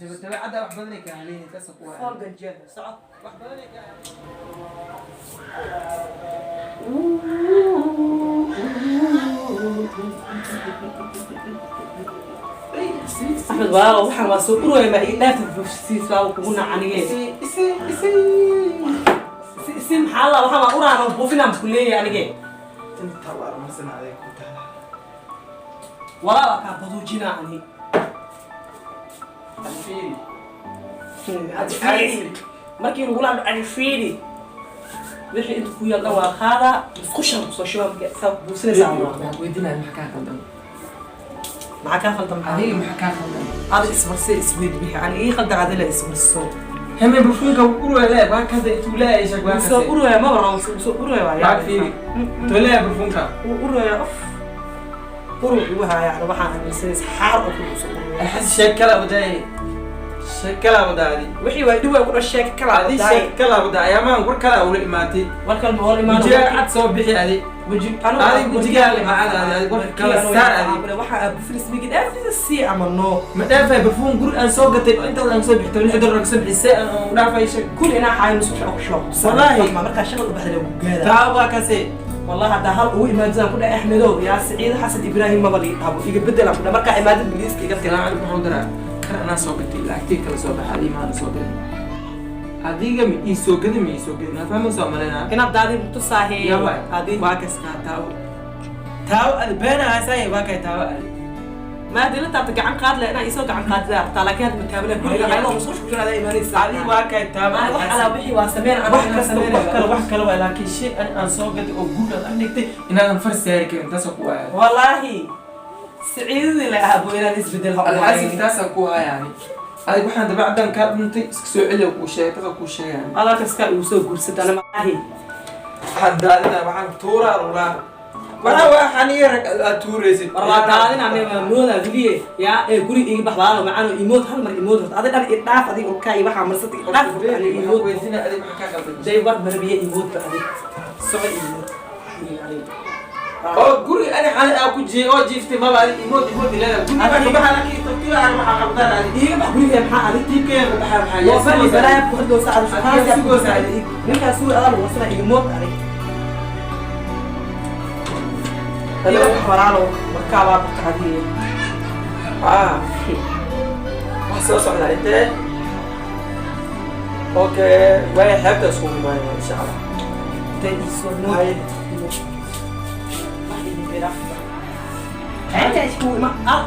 Dabeecadda wax badanay ka haleynay, taasa ku haya. Fool ganjeel, soco. Wax badanay ka haleynay. Axmed, walaalo, waxaan waa soo uraya, ma ii dhaafta buufsiis baa kugu nacanige. Isi, isi, isi. Si maxaa la, waxaan waa uraan oo buufinaan ku leeyahay anige. Inta waa marsan adeeg ku taala. Walaal, kaa baduujinaa ani. Alfiiri. Alfiiri markii lagula hadlo, alfiiri wixii inta ku yaal dhan waa qaadaa, musqushaan kusoo shubaa, marka saa buufinaysaa. Waxaan weydiinaya, maxaa kaa qaldan? Maxaa kaa qaldan? Maxaa? Adiga maxaa kaa qaldan? Ada ismarse, isweyd bixi, ani ii qaldan, adila ismarso. Heme barfuunka uraya, waa kada intuu leeyahay, sheeg waa soo kasay. Uraya maba rabo, soo uraya waa. Waa fiiri. Intuu leeyahay barfuunka. Wuu uraya, of, urur igu haya, yani waxaan aaminsanaysa xaar oo kale soo uraya. Alxas, sheeg kala wadaay. Sheeg kala wadaadi. Wixii waa dhiwa ku dhashay kala. Adi sheeg kala wadaay, ayaamahan war kala ula imaatay. War kale ma hor imaan. Wajiga cad soo bixi adi. Weji. Adiga wejigaaga macad adi, adiga warka kala saar adi. Waxa aad bufilis migi dhaafisa si ama no? Ma dhaafay barfuun guri aan soo gatay oo intaas aan soo bixito, $6 ka soo bixisay, aan u dhaafay, sheeg. Kul inaa xaayo musqusha ku shubo. Wallaahi. Markaa shaqada u baxday lagu gaada. Taa waa kasay. Wallahi haddaa hal ugu imaadidaan ku dhahay, Axmedow yaa Siciid Xasan Ibraahim maba lii dhabo, iga bedela ku dhahay, markaa imaadid biliiska iga tira. Salaamu calaykum, waxaan daraa kan anaa soo gatay, lacagtii kala soo baxay, adiga maana soo gadin. Adiga ma ii soo gadin, ma ii soo gadin, fahmaysaa malaynaa. Inaad daadin tusaahe. Yaa waay. Adi. Waa kas kaa taawo, taawo adi beena haasaaye, waa kay taawo adi. Ma hadii la taabta gacan qaad le, inaa isoo gacan qaadida rabtaa, laakiin hadda mataabala guriga ayadoo musqusha ku jira adaa imaanaysaa. Adi waa kay taawo. Maana wax alaa wixii waa sameen. Wax kasta, wax kale, wax kale waay, laakiin shay ani aan soo gatay oo guriga aan dhigtay inaadan far saari karin, taasoo ku waaya. Wallaahi siciidadii la ahaa bo inaan isbedel ha. Alxasil, taasaan ku haya yani. Adig waxaan dabeecaddan kaa dhuntay iska soo celiya, kuu sheegay, taasaan kuu sheegaya. Adaa kaskaa igu soo guursata ana maahi. Waxaan daadina, waxaan tuuraa rulaa, waxaa waa xaniya rag aad tuuraysid. War waa daadina me mooda wiliye yaa ee guri iga bax, walaalo macano, imood hal mar, imood horta adi dhan i dhaaf, adiga urkaa iyo waxaa marsata i dhaaf horta, ani imood. Weydiina, adig maxaa kaa qaldan? Day war marabiye, imoodba adig soco, imood adiga. Oo guriga ani xalay aa ku jiiyay oo jiiftay maba, adig imood imood ilaa guriga baa ka baxa, laakiin tartiib aan waxaa qaldan adig. Iiga bax guriga, maxaa adig? Tiibkeen ka baxaa, maxaa? Loo fadhi balaaya ku hadloo saacad. Adiga sugoosa adig. Ninkaas suur adaa lagu wasana, iga mood adig. Hello. Iga bax walaalo, markaa waa barta adiga. Ah, wax soo socdaa intee? Okay, waay, xeebta iskugu imaanaya insha Allah. Day isoo mood. Haye.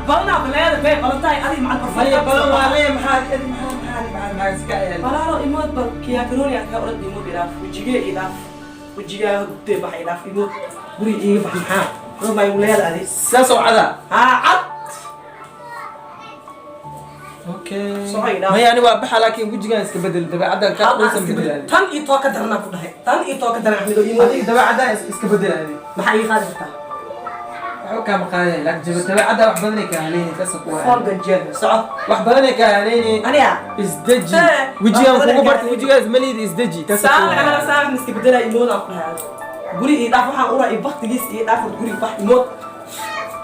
Balanaa baleeda bee balantahay adiga macal. Maya, balan waa lee, maxaa adi, maxaa maxaa maxaa maxaa iska ciyaal? Walaalo, imood bal kiyaa karooni kaa orad, imood idhaaf, wejigee idhaaf, wejigaa gubtee, bax idhaaf, imood guri iiga bax, maxaa romay leeda adi? Saas oo cada. Haa, cad. Okay. Soo idhaaf. Maya, ani waa baxa, laakiin wejigaan iska bedel, dabeecaddan kaa dhulsan bedel. Tan iyo too ka daranaa ku dhahay, tan iyo too ka daran, Axmedo, imood. Adiga dabeecaddan iska bedel adi. Maxaa ii qaadi kartaa? Waxba kaama qaadaya, laakiin dabeecadda wax badanay kaa haleynay, taasa ku haya. Fool ganjeel, soco. Wax badanay kaa haleynay. Aniga Isdeji. Eh, wejigaan wax badanay kugu kaa bartay, wejigaas maliid, isdeji, taasa ku saal haya. ana saal iska bedelaa, imood aan ku dhahay, guri ii dhaaf, waxaan uraa iyo baktigiis ii dhaaf, hor guri bax, imood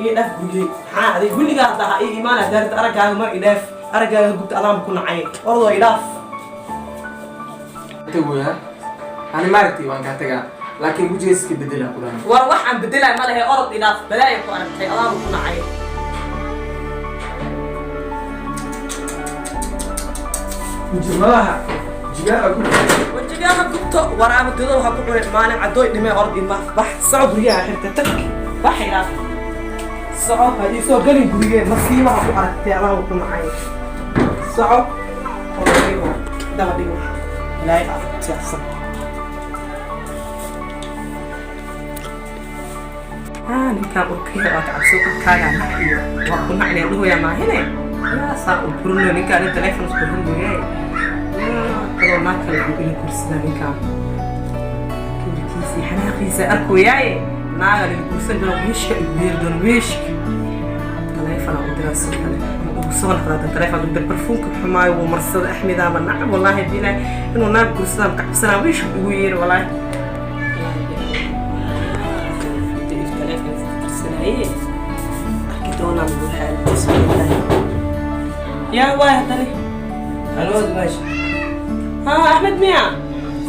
ii dhaaf gurigey, maxaa adig weligaa hadda ha ii imaana daarta, araggaaga mar ii dhaaf, araggaaga gubta adaan ku nacay, ordoo ii dhaaf. Tagoyaa ani, maaragtay, waan kaa tagaa, laakiin wejigaas iska bedelaa ku dhahay. War waxaan bedelaa ma lehe, orod ii dhaaf, balaaya ku aragtay, adaan ku nacay. Weji malaha, wejigaa ku Wajigaaha gubto, waraaba dodo waxa ku cunay maalin cadooy dhimay, orod ii bax, bax, soco, gurigaha xirta tag, bax ii dhaaf, soco, ha ii soo gelin gurigee, masiibaha ku aragtay, adaan ku nacay, soco, orod dhigo, daba dhigo, ilaahay aad siyasan. Ah, ninkaan urkaya waa kacabso, urkaagaa naciyo, waa ku nacnaya dhahoyaa maahine, yaa saa u burinayo ninkaan in telefoon isku burinayo, yaa kaloo naag kale uu ila guursadaa ninkaan, kibirkiisa iyo xanaaqiisa arkoyaaye, naaga lila guursan doono, wiishka igu yeeri doono, wiishka taleefon u diraa, si kale ugu soo noqdaa tan taleefon u dir, barfuunka xumaayo wuu marsada Axmedaaba nacab, wallaahi bilaa inuu naag guursadaan ka cabsanaa, wiishka igu yeeri, wallaahi arki doonaan buu xaalkiisa. Yaa waay haddane. Aloo dimaashi. Haa, Axmed miya?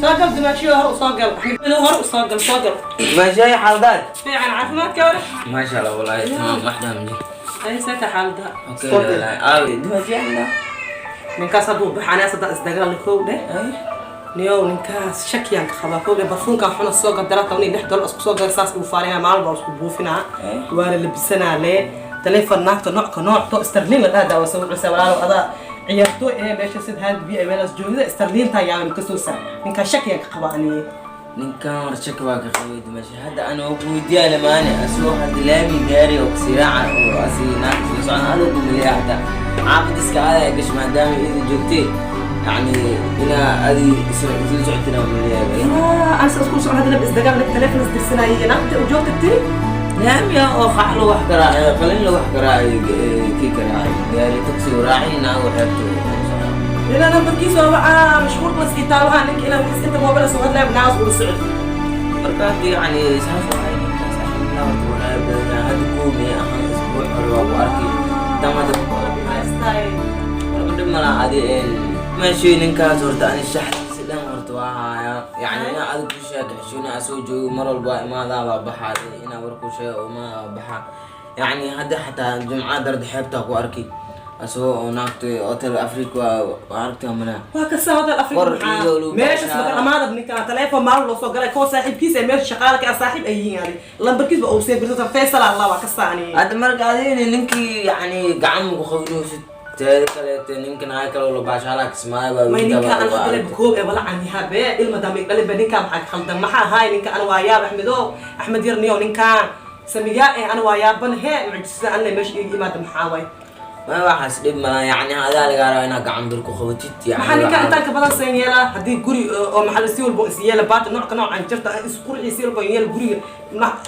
Soo gal dimaashiyo, hor u soo gal. Axmed, hor u soo gal, soo gal. Dimaashiyaay, xaaladaad? Fiican, caafimaadka hore? Maasha Allah, wallaahi tamaam, waxdaa ma jiro. Ay, seeta xaalada? Okay, wallaahi aawi dimaashiyaay. Ninkaas hadduu baxaanaas haddaa isdagaal kow dheh. Niyow, ninkaas shakiyaan ka qabaa kow dheh. Barfuunkan xuna soo gadara $16 isku soo gada, saas uu faanaya, maalin baa isku buufinaa, waana labisanaa lee. Taleefon naagta noocka nooc to sterlin la dhaha daawa soo wuxuu walaalo adaa ciyaartooy ee meesha sid hand bi ay meelaas joogida sterlinta yaa ka soo saar. Ninkaas shakiyaan ka qabaa aniye. Ninkan hor shaki waa ka qabay dimashi. Hadda ana waa ku weydiiyaa lamaane asoo hadda laami gaari oo kasiraaca oo asi naagta soo socon adoo kumaleeya xataa xaafad iska aadaya gash maadaama ida joogtay, yani inaa adi isla socotina maleeyaa. Aan isku socon hadda isdagaal taleefon isdirsanayay naagta u joogta tiri. Laamiya oo qaxlo wax garaacay, qalin la wax garaacay, kii garaacay gaari taxi raaci naago xeebta. Ilaa nambarkiisa waa wacaa, mashquul bas itaawaha ninka ilaa wiis inta moobila soo hadlaya naas ula socdo. Marka hadda yani saas waxay ninkaas alxamdulillah horta walaahi badanaa hadda koomay ahaan isbuuc hore waa ku arkay tan hadda. Marka dhib malaha adi meeshii ninkaas horta ani shaxdiisa dhan horta waa hayaa, yani inaa adig ku sheega xishoona asoo joogo mar walba waa imaadaa, waa baxaa, inaa war ku sheega oo imaadaa waa baxaa. Yani hadda xataa jumca darda xeebtaa ku arkay asagoo oo naagta Hotel Africa waa aragtaa malaa. Waa kasa Hotel Africa. War maxaa iyo lagu meeshas bashaara. Maka dhamaadab ninka taleefon maalin loo soo galay koo saaxiibkiisa ee meesha shaqaala ka ah saaxiib ay yihiin adi lambarkiis ba uu soo birta Faisal Allah waa kasa ani. Hadda marka adigna ninkii yani gacan maku qabinaysid, teeda kaleete ninkan ay kaloo la baashaala kismaayo baa. May ninka aan hadda koob ee wala aan yaha be ilma damay dhalin ba. Ninka maxaa ka khaldan? Maxaa haay ninka? Ana waa yaab Axmedo, Axmed yar niyo ninkaan samigaa ee ana waa yaaban he mucjisada anle meesha iiga imaada maxaa waay? Ma waxaas dhib malaha, yani adaa lagaa rabaa inaad gacan bir ku qabatid yani. Maxaa ninka intaan ka badan sayn yeelaa haddii guri oo maxaa si walba is yeela baata nooc ka nooc aan jirta isqurxi si walba yeela guriga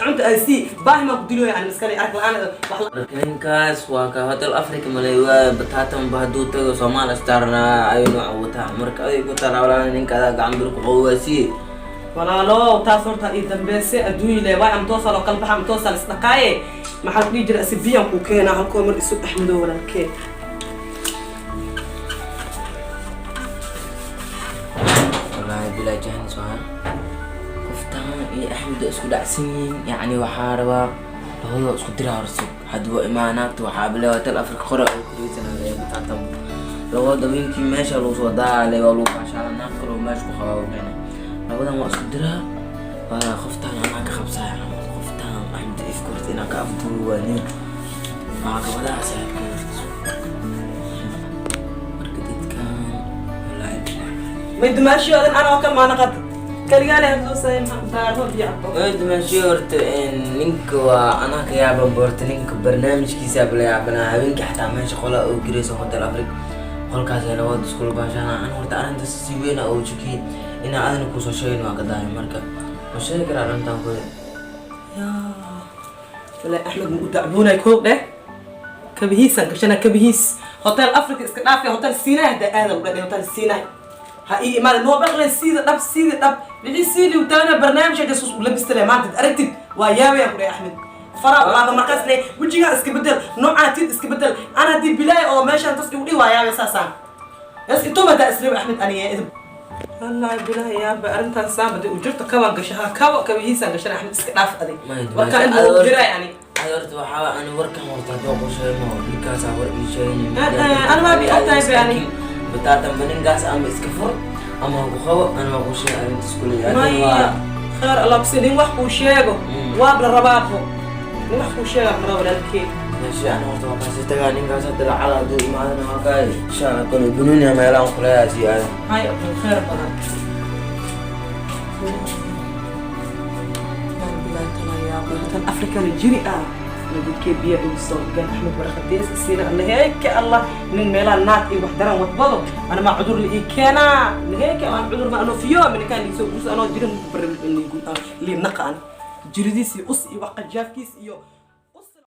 cunta aan sii baahi maan ku dilooya aan iskale arag la-aan wax. Marka ninkaas waa ka Hotel Africa malay waa bataatan ba hadduu tago Soomaali starna ayuu nooca wataa. Marka adig ku talaawlaan ninka adaa gacan bir ku qabo waa sii. Walaalo, taas horta ii dambeese adduunya le waay am toosaa loo kala baxa, am toosaa la isdhaqaaye. Maxaa ku dhihi jira asi biyaan kuu keenaa halkoo mar isu Axmedo walaalkee. Wallaahi bilaa jahnis waa qoftaan iyo Axmed waa isku dhacsan yihiin. Yacni waxaa rabaa labadoo isku diraa horse hadda waa imaa naagta waxaa bilaa Hotel Africa qora oo kureysanayo bataatan labada habeenkii meesha lagu soo daale waa lagu baashaala naag kaloo meesha ku qabaa keena labadan waa isku diraa. Waa qoftaan anaa ka qabsaya camal qoftaan Axmed ifka horta inaan ka afduubo waa nin waa gabadaha saaxiibkay horta. Marka dadkan wallaahi bilaa. May dumaashiyoodan anoo kal maanaqad kaligaale hadloosay daarmo biyo cabo. Way dumaashiyo horta ninka waa anaa ka yaaban horta ninka barnaamijkiisa bala yaabanaa. Habeenkii xataa meesha qola oo giraysa Hotel Africa qolkaas ay labada iskula baashaana. An horta arrintaas si weyn oo jikiyey inaa adina kusoo sheegin waa ka dahay. Marka ma sheegi karaa arrintan kule? Walaahi Axmed ma u dacwoonay kow dheh. Kabihiisaan gashana kabihiis Hotel Africa iska dhaafay, Hotel Sinai hadda aada u dhadhay. Hotel Sinai ha ii imaada moobel siida dhab siida dhab wixii siili utaana barnaamijka jasuus u labistale maanta aragtid waa yaabaya ku dhahay Axmed faraa ulaaba markaas le wejigaa iska bedel noocaa tid iska bedel. Ana haddii bilaay oo meeshaan tas igu dhihi waa yaabaya saasaan bas intuma daa isreeb Axmed aniga idib. Wallaahi bilaahi yaaba arrintaan saambadi u jirto kabaan gashaha kaba kabihiisaan gashana. Axmed iska dhaaf adig warkaa in uu jiray ani. Ay horta waxaa ani warkan horta haddii ku sheegno ninkaasaa war ii sheegay. Ana waa bi ogtahay be ani. Bataatan ba ninkaas ama iska fur ama ha ku qabo. Ana waa ku sheegay arrintaas kule. Maya, kheer Allah kusi nin wax kuu sheego waab la rabaabo nin wax kuu sheega la rabaa walaalkee. Meesha ana horta waa kaasi tagaa ninkaas hadda lacala hadduu imaadana waa kaay insha Allah kole bunuuniya meelaan kuleeyaa sii aada. Hay kheer badan. Tan Afrikana jiri ah nabadkee biya igu soo gal Axmed warqadees siina laheeke Allah nin meelaa naag iyo wax daran wadbado ana maa cudur la ii keenaa laheeke aan cudur ma anoo fiyo minkaan liisoo guus anoo jirin lii naqa an jiridiis iyo us iyo wax qajaafkiis iyo.